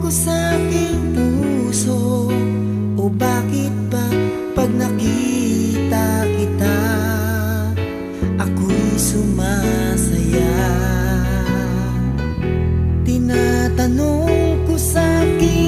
ko sa aking puso, o bakit ba pag nakita kita, ako'y sumasaya? Tinatanong ko sa aking